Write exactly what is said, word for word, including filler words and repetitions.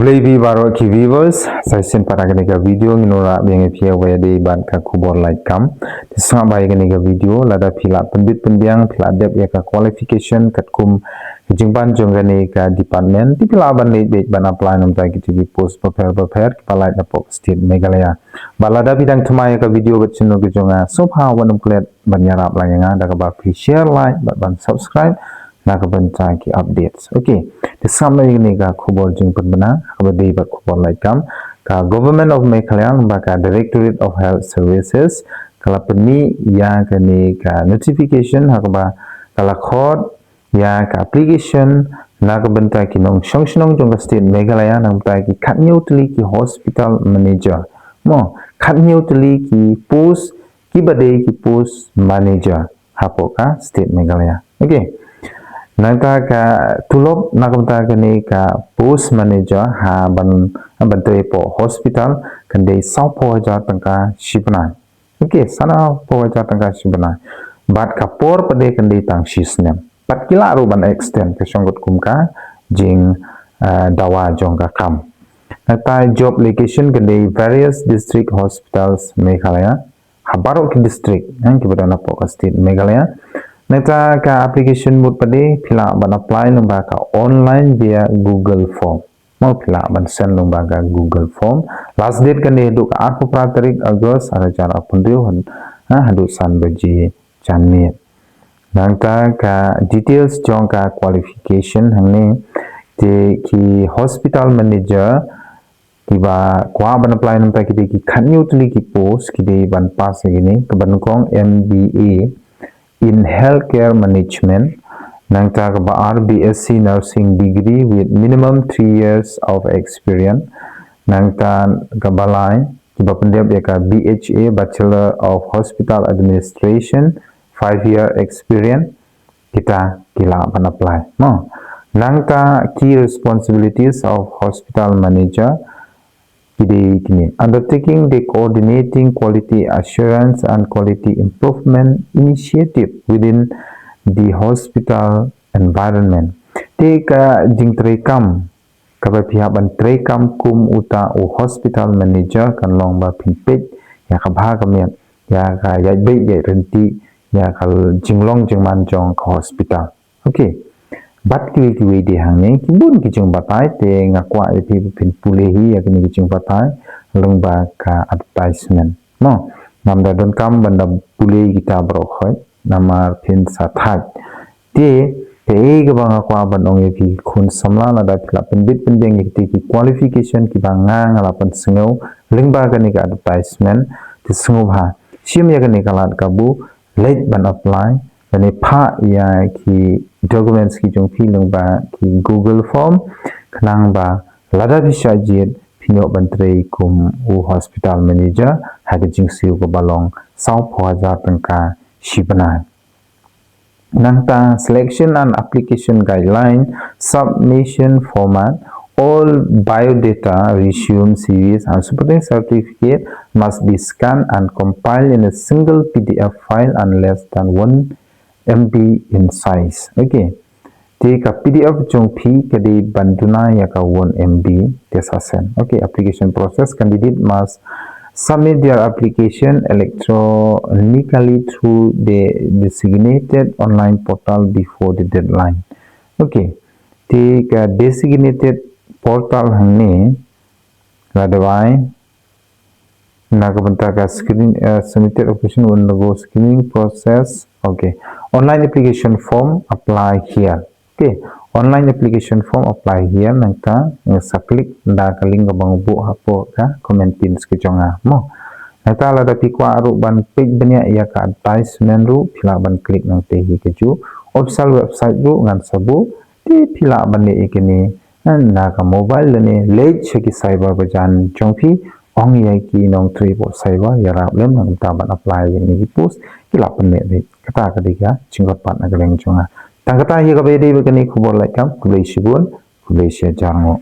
Khublei baroh ki viewers, sa shisien pat ha kane ka video ngin wanrah biang ïa phi ïa kaba ïadei bad ka khubor lait kam. Te sngap bha ïa kane ka video, lada phi la pynbit pynbiang, phi la dep ïa ka qualification katkum ka jingban jong kane ka department, te phi lah ban leit beit ban apply na bynta kito ki post bapher bapher kiba lait napoh state Meghalaya. Bad lada phi dang thymmai ïa ka video bad channel ka jong nga, sngewbha wat nym klet ban ïarap lang ïa nga da kaba phi share, like bad ban subscribe na ka bynta ki updates. Okay, te sngap noh ïa kane ka khubor jingpynbna ha kaba ïadei bad khubor lait kam. Ka Government of Meghalaya lyngba ka Directorate of Health Services ka la pynmih ïa kane ka notification ha kaba ka la khot ïa ka application na ka bynta ki nongshong shnong jong ka state Meghalaya, na ka bynta ki khathynñiew tylli ki hospital manager. Mo, khathynñiew tylli ki post kiba dei ki post manager hapoh ka state Meghalaya. Okay. Nangta ka tulop na ka bynta kane ka post manager ha ban, ban trei hapoh hospital kan dei sawphew hajar tyngka shi bnai. Okay, sawphew hajar tyngka shi bnai. Bad ka por pat de kan dei tang shi snem. Bad ki lah ruh ban extend, ka shong katkum ka jing, eh, dawa jong ka kam. Nangta job location kan dei various district hospitals Meghalaya. Ha baroh ki district, eh, kiba don hapoh ka state Meghalaya. Nangta ka application mode pat de phi lah ban apply lyngba ka online via Google Form. Mo, phi lah ban send lyngba ka Google Form. Last date kan dei haduh ka arphew phra tarik August ar hajar arphew hynriew, ha, haduh san baje janmiet. Nangta ka details jong ka qualification hangne, te ki hospital manager kiba kwah ban apply na bynta ki dei ki khathynñiew tylli ki post, ki dei ban pass ïa kine, kaba nyngkong M B A in healthcare management, nangta kaba ar B S c nursing degree with minimum three years of experience, nangta kaba lai kiba pyndep ïa ka B H A, Bachelor of Hospital Administration, five year experience, kita ki lah ban apply. Mo, nangta key responsibilities of hospital manager ki dei kine: undertaking the coordinating quality assurance and quality improvement initiative within the hospital environment. Te ka jingtrei kam kaba phi hap ban trei kam kum uta u hospital manager kan long ba phin peit ïa ka bha ka miat, ïa ka ïaid beit ïaid ryntih, ïa ka jinglong jingman jong ka hospital. Okay. Bad kiwei kiwei de hangne ki bun ki jingbatai, te nga kwah ïa phi ba phin pule hi ïa kine ki jingbatai lyngba ka advertisement. Mo, ngam da donkam ban da pule kita baroh khoit, namar phin sa thait. Te kaei kaba nga kwah ban ong ïa phi khun samla, lada phi la pynbit pynbiang ïa kiti ki qualification kiba nga, nga la pynsngew lyngba kane ka advertisement, te sngewbha shim ïa kane ka lad kabu, leit ban apply, lane phah ïa ki documents ki jong phi lyngba ki Google Form, khnang ba lada phi shah jied phin ïoh ban trei kum u hospital manager ha ka jingsiew kaba long sawphew hajar tyngka shi bnai. Nangta selection and application guideline, submission format: all biodata, resume, C Vs and supporting certificate must be scanned and compiled in a single P D F file and less than one M B in size. Okay. Te ka P D F jong phi ka dei ban duna ïa ka one M B te sa send. Okay, application process: candidate must submit their application electronically through the designated online portal before the deadline. Okay. Te ka designated portal hangne la dawai na ka bynta ka screen, eh, submitted application will undergo screening process. Okay. Online application form, apply here. Okay. Online application form, apply here. Nangta nga sa click da ka link kaba nga buh hapoh ka comment pin ka jong nga. Mo. Nangta lada phi kwah ruh ban peit bniah ïa ka advertisement ruh phi lah ban click nangta hi kajuh. Official website ruh ngan sa buh. Te phi lah ban leh ïa kine na ka mobile lane leit sha ki cyber bazaar jong phi, ong ïa ki nongtrei hapoh cyber ïarap lem na ka bynta ban apply ïa kine ki post, ki lah pynleh beit. Kata ka dei ka jingkyrpad na ka liang jong nga. Tang kata ïa kaba ïadei bad kane ka khubor lait kam, khublei shibun, khublei shihajar nguh.